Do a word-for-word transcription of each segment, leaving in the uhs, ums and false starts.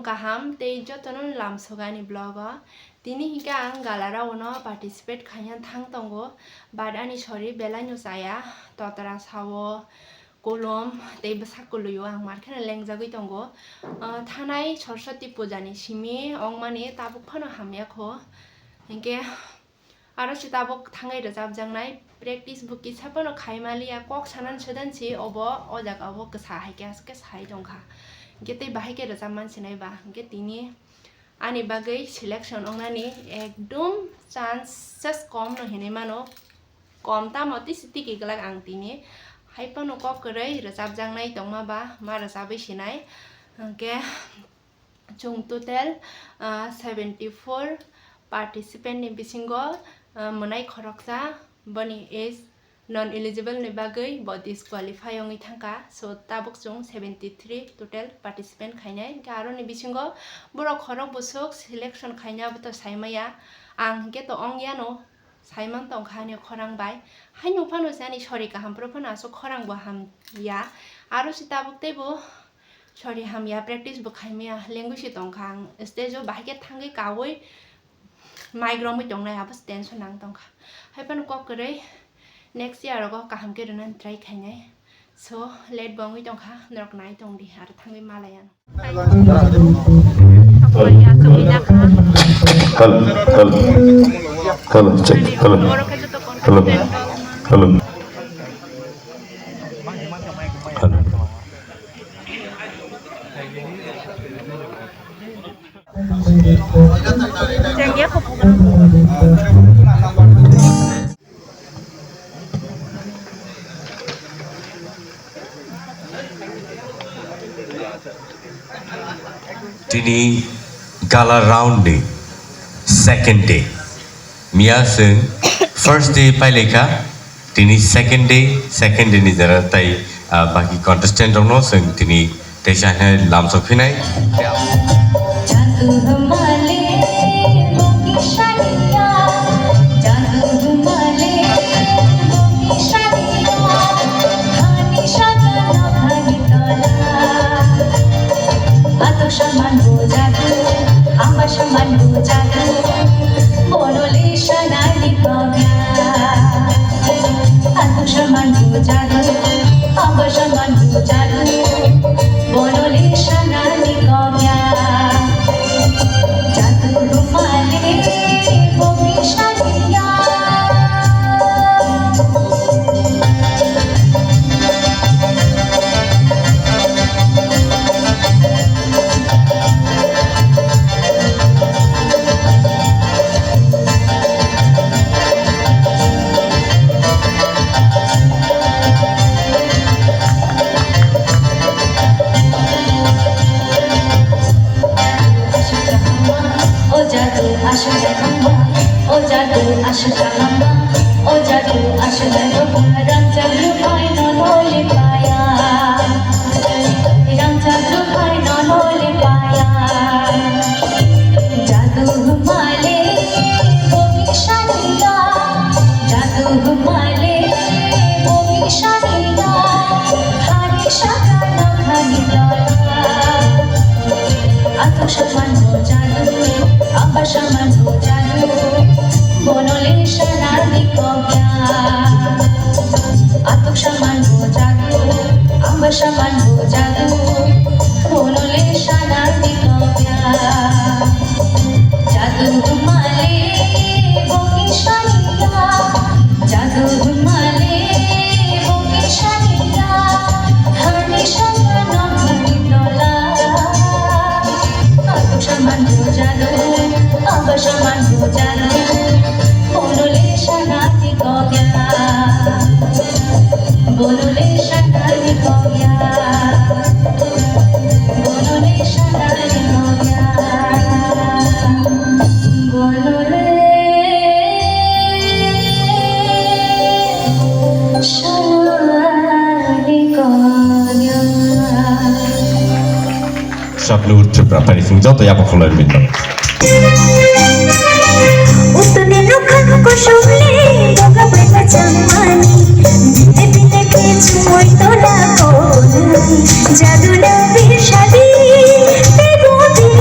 Kaham tei jotono lamsok ani vlog o. Tini hinkhe ang galarao no participate khaina thang tongo, but ani sori belai no chaya, totra sao, kolom tei bwsak kwlwio ang mar kheno lengjagwi tongo. Ah, thanai Saraswati puja ni simi ongmani tabuk phano hamya kho. Hinkhe aro se tabuk thangwi rwchapjaknai practice bo kisa phano khai maliya, kok sanan sodan se obo o jaga o bo kwsa hai khe aswk khe sai tongkha. Hinkhe tei bahai khe rwchap man sinai ba, hinkhe tini ani bagwi selection wngnani ekdum chances kom no hinwi mano, kom tamo tisi tiki glak ang tini. Hai phano kok kwrwi rwchapjaknai tongma ba ma rwchabwi sinai, hinkhe chwng total, ah, seventy four participant ni bisingo, ah, mwnai khoroksa, boni age non eligible ni bagwi bo disqualify wngwi thangkha. So tabuk chwng seventy three total participant khainai, hinkhe aroni bisingo borok khorok bwswk selection khaina bo to saimaya, ang hinkhe to ong yano. Saiman tongkha ani khorang bai. Haino phano se ani sori kaham phuru phano aswk khorang bo hamya. Aro se tabuk teibo sori hamya, practice bo khaimaya, lengwi se tongkha ang. Stage o bahai khe thangwi kaui mic romwi tongnai, abo se tension nang tongkha. Hai phano kok kwrwi next year rogo kaham khe rwnani try khainai. So, late bo wngwi tongkha, norok nai tong di, aro thangwi malai ano. Hello, hello, hello, check, hello, hello, hello. Tini gala round ni second day. Miya chwng first day pailaikha, tini second day, second day ni jora tai, ah, baki contestant rokno chwng tini teisa khe lamsok phinai. Jadu hwmale bokisaniya, jadu hwmale bokisaniya, hani sakano hani tola. Atuk saman bo jadu, amba saman bo jadu, bono le sanani kobya. Atuk saman bo jadu, amba saman bo jadu, bono le sanani kobya. Jadu hwmale boki saniya. O jadu aswk kaham ba, o jadu aswk kaham ba, o jadu aswk kaham ba, rangchak rwphai no noli paya, rangchak rwphai no noli paya. Jadu hwmale boki saniya, jadu hwmale boki saniya, hani sakano hani tola. Atuk saman bo jadu, amba saman bo jadu, bono le sanani kobya. Atuk saman bo jadu, amba saman bo jadu, bono le sanani kobya. Jadu hwmale boki saniya, jadu hwmale boki saniya, hani sakano hani tola. Atuk saman bo jadu, amba saman bo jadu, bono le sanani kobya. Bono le sanani kobya. Bono le sanani kobya. Bono le sanani kobya. Sapnur Tripura Pharising joto yabo khulai minno. Utuni nukha kusumli boga bai bachangmani. Bile bile kichumoi tola koboni. Jadu na bir shadi, tebo bir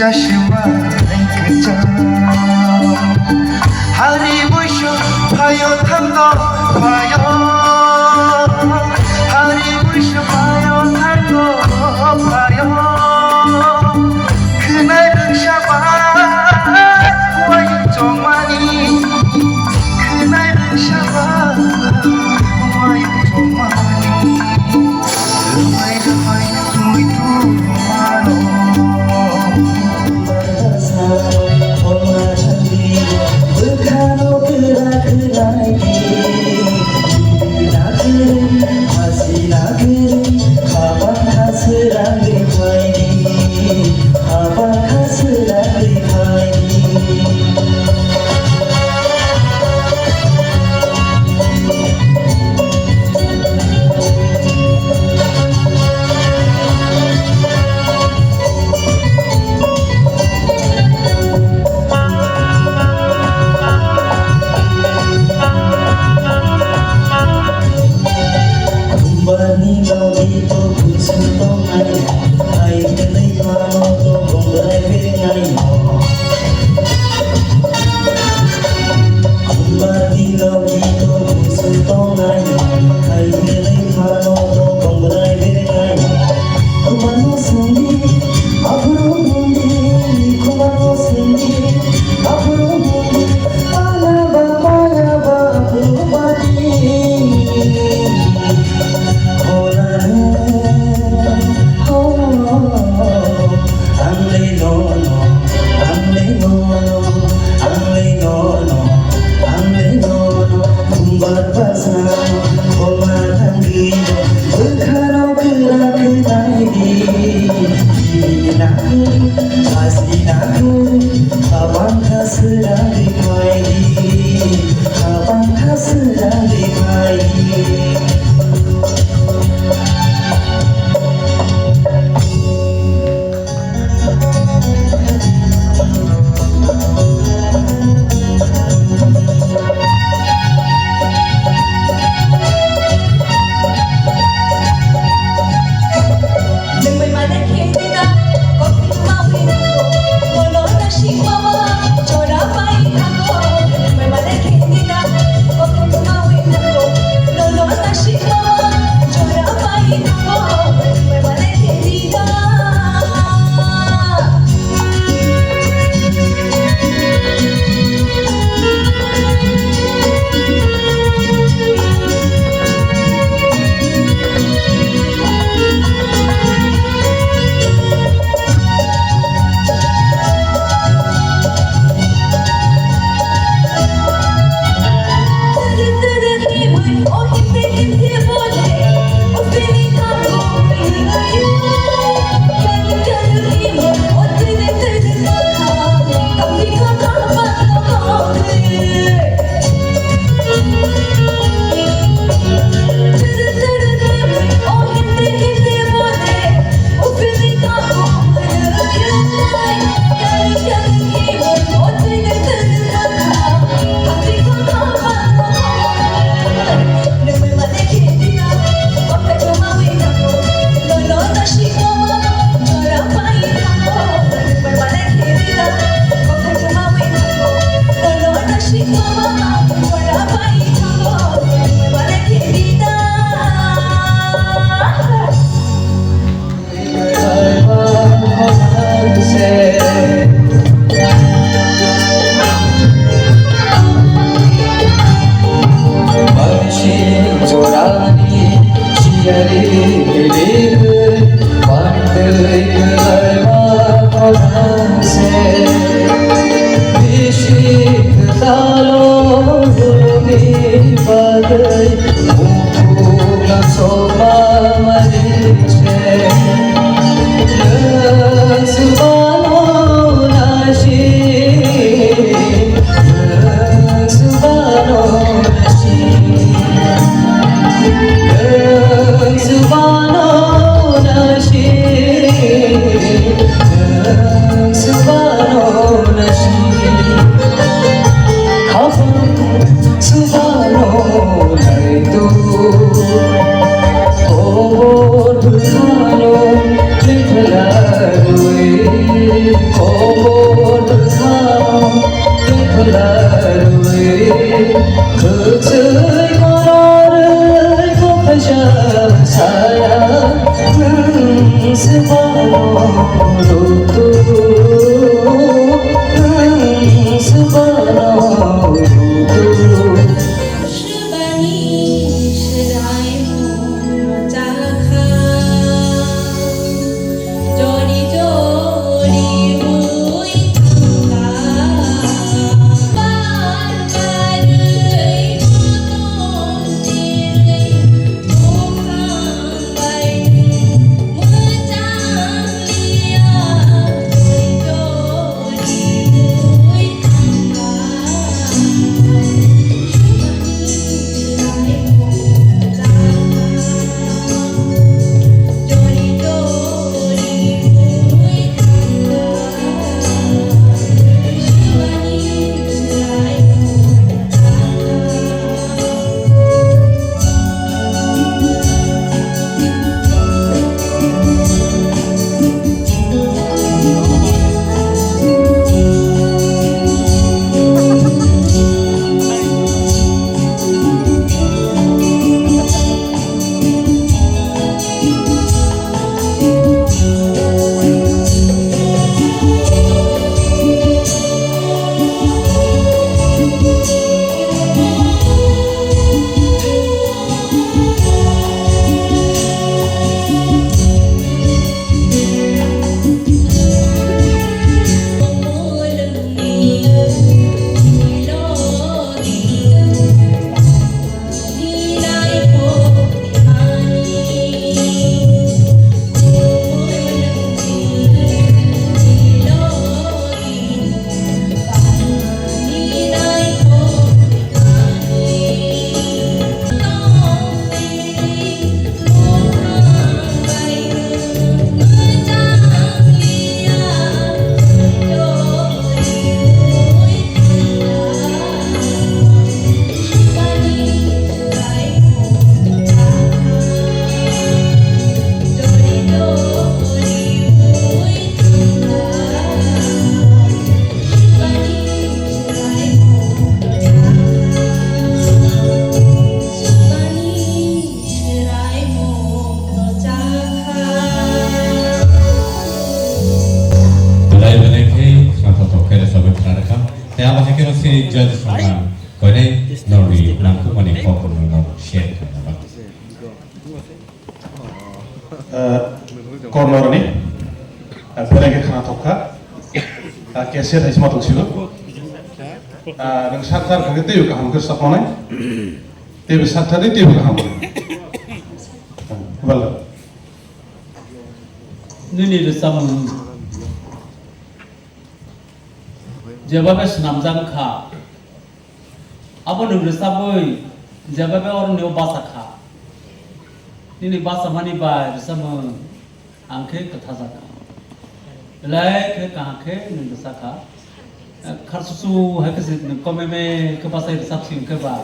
Chashma hai kwcham. Hari buisu phaio thango phaio. Hari buisu phaio thango phaio. Khwnai rwngsa bai wai chongmani. Khwnai rwngsa bai wai chongmani. Rwmai rwmai twi twi mano. Khumbarni logi to kusu tongnai, hai tei mano to bongrai bengai no. Khumbarni logi to kusu tongnai, hai tei mano to bongrai bengai no. Khumbarno songdi, aphuru bundi, khumbarno songdi, aphuru bundi, ana ba maya ba aphuru badi. Belai belai khe khna thok thok khe rwchapwi khna rwkha. Tei abo hai kheno si judge rokno koinai norni nangkukmani kokrokno share khlaina bagwi. Eh, Kornorni, eh, belai khe khna thok kha. Ah, cassette hai se ma tong sigo. Ah, nwng sak thar kha khe teibo kaham khe sak manai. Teibo sak thar di, teibo kaham. Bala. Nini rwchapmung jebabe swnamjak kha, abo nwng rwchapwi jebabe oroni o bacha kha. Nini bachamani bai rwchapmung ang khe kwthajak kha. Belai khe kaham khe nwng rwchap kha. Kharsusu hai khe se komeme khe bachai rwchap si hwnkhe ba.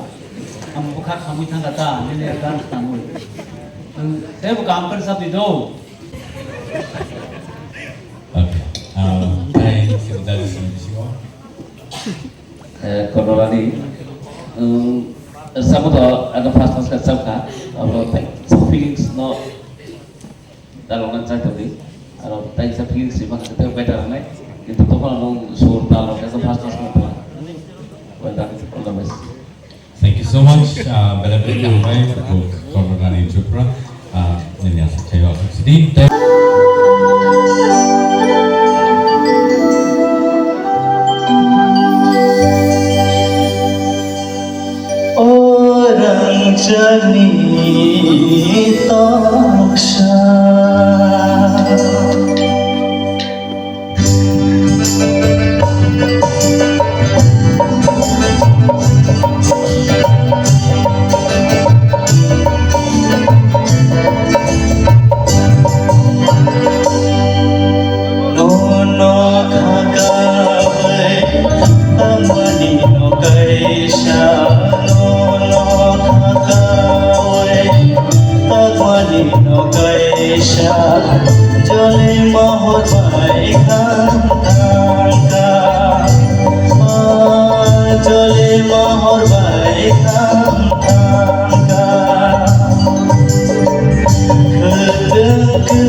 Ang bwkha khamwi thangkha ta, nini a gan tangwi. Ang teibo kaham khe rwchap di do. Okay. Ah, tei se judge rokni bisingo. Eh, Kornorani, um, rwchapmung to ano first class khe rwchap kha. Abo tei feelings no dalokna chai tongdi. Aro tei sa feelings ri mangkha tei bai daloknai. Kintu tokhono nwng sur dalok khe first class wngkha. Well done. All the best. Thank you so much. Uh, belai belai khe hambai, Kornorani Tripura. Uh, nini aswk khaio aswk sidi. O rangchakni toksa. Nono khakabai tangmani no kaisa, nono khakabai tangmani no kaisa, jole mohor bai kham thangkha, ah, jole mohor bai kham thangkha. Khwtwng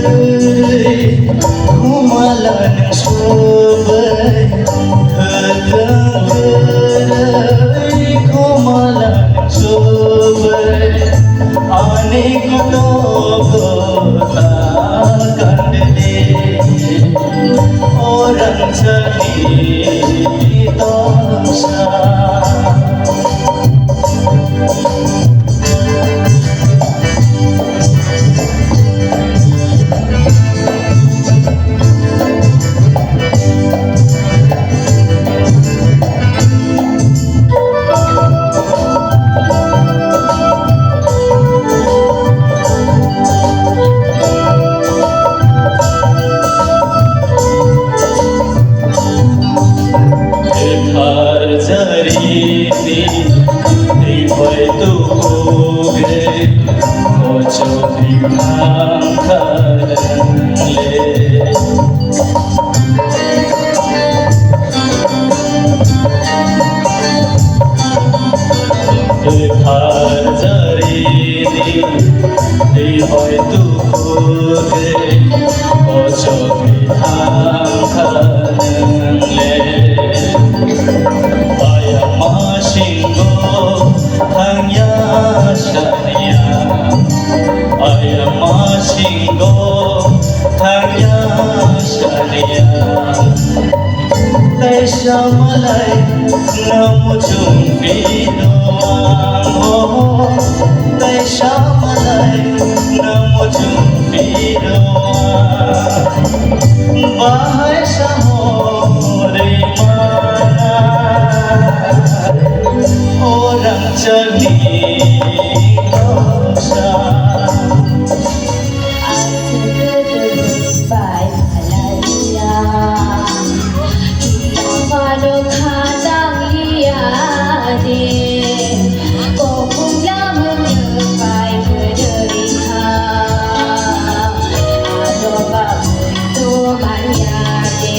Khumala nang sobai, khwlwng kwrwi khumala nang sobai, ani kotogo ta kandle, o rangchakni tongsa. Thar jari ni twi bai tu kugre, o chokri thang thar le. Thar jari ni twi bai tu kugre, o chokri thang thar le. Ayama singo thangya saniya, ayama singo thangya saniya. Taisa malai na muchung pido ang, oh, taisa malai na muchung pido ang. Bahai sahori mana orang cerdik dosa. Aswk bai phalaiya, kita phano kha tangliya de. Kokung lamung bai kwrwi kha, aro ba bui to manya de.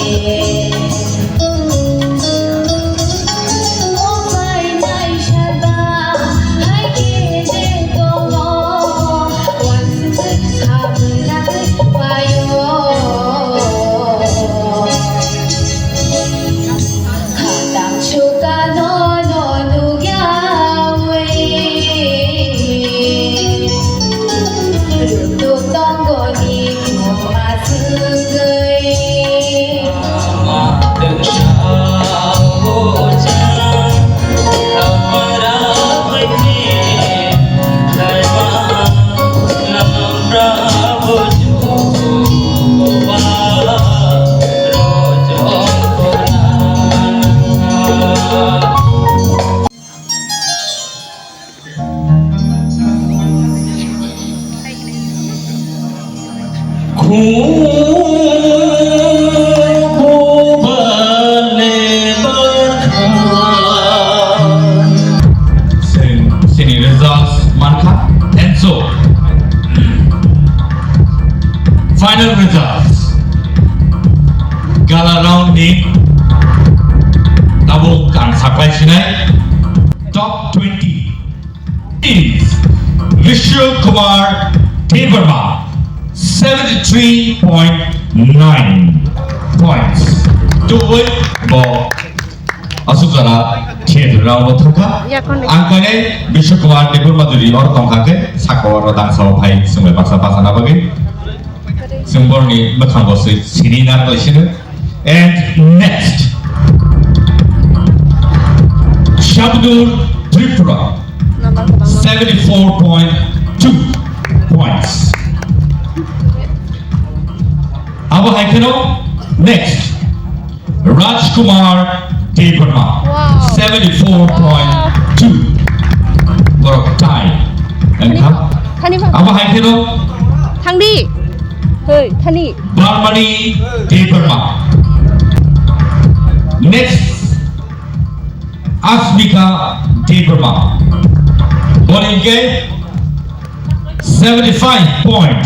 Sini, sini results mankha. And so, final results. Gala round ni tabuk ang saklai sinai. Top twenty is Vishnu Kumar Debbarma, seventy three point nine points. Tubui bo asuk jora third round o thangkha. Ang kane Vishnu Kumar Debbarma jodi or tongkha khe saka oro dangsa o phai swnglai baksa bachana bagwi. Chwng borokni mwkhango swi sini narwkle sino. And next, Shabnur Tripura, seventy four point two points. Abo hai kheno next, Rajkumar Debbarma, wow, seventy four point two. Wow. Borok tie. Engkha. Thani ba? Abo hai kheno. Thangdi. Hei, thani. Barmani Debbarma. Next, Asmika Debbarma. Boni ke seventy five point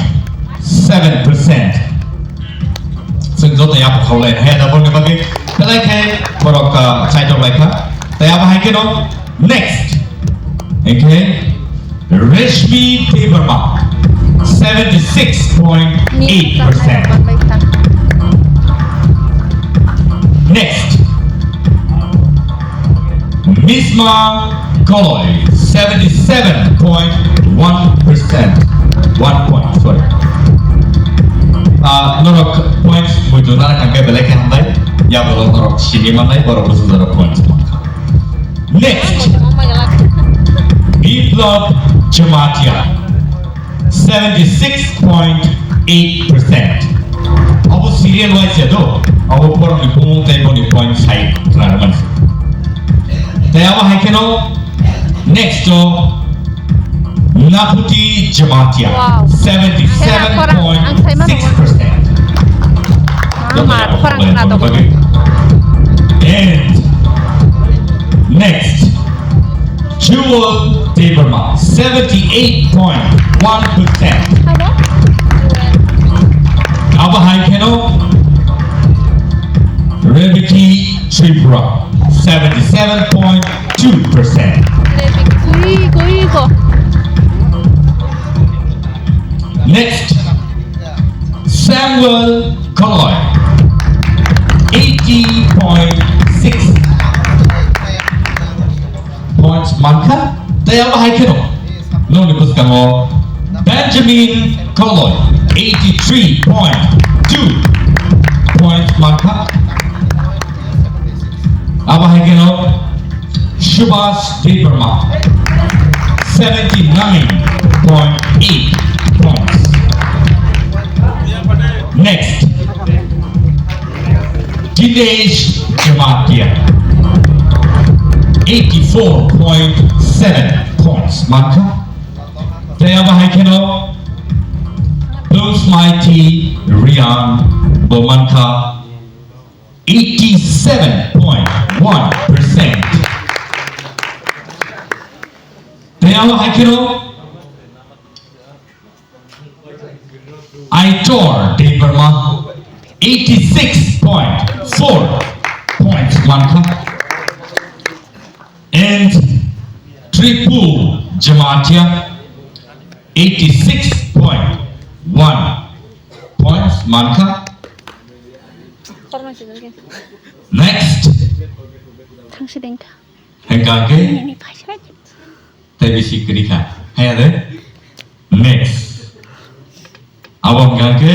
seven percent. Chwng joto yapha khaulai hai da borokni bagwi belai khe borok, ah, chaitok lai kha. Tai abo hai kheno next. Hingkhe Reshmi Debbarma. seventy-six point eight percent. Next, Misma Koloi, seventy-seven point one percent. One point, sorry. Ah, norok points muitu nana kangke belai khe hambai. Ya bolo norok sini manai, borok busu jorok points mankha. Next, Biplab Jamatia, seventy-six point eight percent. Abo serial wise ya do, abo borokni bumung tei boni point sai khlai mansi. Tei abo hai kheno next o Naputi Jamatia, wow, seventy-seven point six percent. Ama khorang khna tongo. And next, Jewel Debbarma, seventy-eight point one percent. Abo hai kheno Rebeki Tripura, seventy-seven point two percent. Rebeki, koi, koi ko. Next, Samuel Koloi, eighty point six points mankha. Tei abo hai kheno nokni bwskango Benjamin Koloi, eighty-three point two points mankha. Abo hai kheno Subhas Debbarma, seventy-nine point eight points. Next, Dinesh Jamatia, eighty-four point seven points mankha. Tei abo hai kheno Blue Mighty Riang bo mankha eighty-seven point one percent. Tei abo hai kheno Aitor Debbarma, eighty-six point four points mankha. And Tripul Jamatia, eighty-six point one points mankha. Next. Thangsi dengkha. Hengkha ke? Ini, ini, paisa. Tei bisi kwrwi kha. Haya de? Next. Abo hingkha khe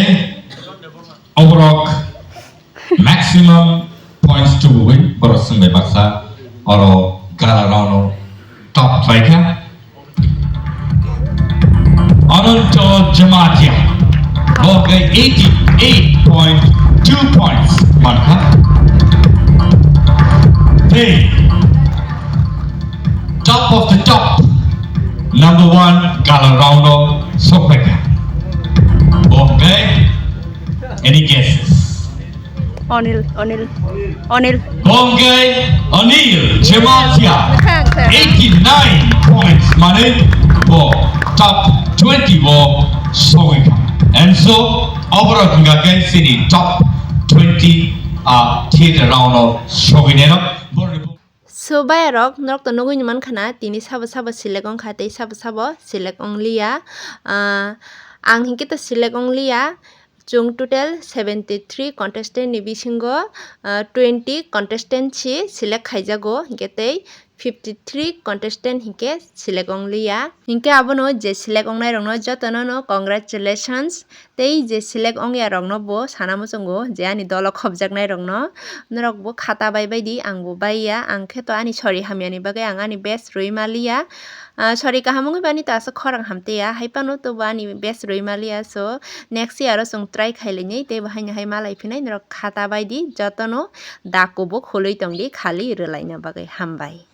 oborok maximum points tubugwi borok swngbai baksa oro gala round o top khlai kha. Ananto Jamatia bo hingkhe eighty-eight point two points mankha. Tei top of the top, number one gala round o sokphaikha. Bo hwnkhe, any guesses? Onil, Onil, Onil. Bo hwnkhe Onil Jamatia, eighty-nine points manwi bo top twenty o sogwikha. And so, oborok hwnkha khe chini top twenty, ah, theatre round o sogwinairok. Borokni So, bayarok, norok to nugwi ni mankha na, tini sabo sabo select wngkha tei sabo sabo select wngliya. Ah, ang hinkhe to select wngliya. Chwng total seventy three contestant ni bisingo, ah, twenty contestant si select khaijago, hinkhe tei fifty three contestant hinkhe select wngliya. Hinkhe abono je select wngnai rokno jotono no congratulations. Tei je select wngya rokno bo sana muchungo je ani dolo khopjaknai rokno, norok bo khata bai bai di, ang bo bai ya, ang khe to ani sori hamya ni bagwi ang ani best rwi maliya. Ah, sori kaham wngwi bani to aswk khorang hamtwi ya, hai phano to bo ani best rwi maliya, so next year o chwng try khai lainai, tei bo haino hai malai phinai, norok khata bai di, jotono da kubuk hulwi tong di, khali rwlaina bagwi. Hambai.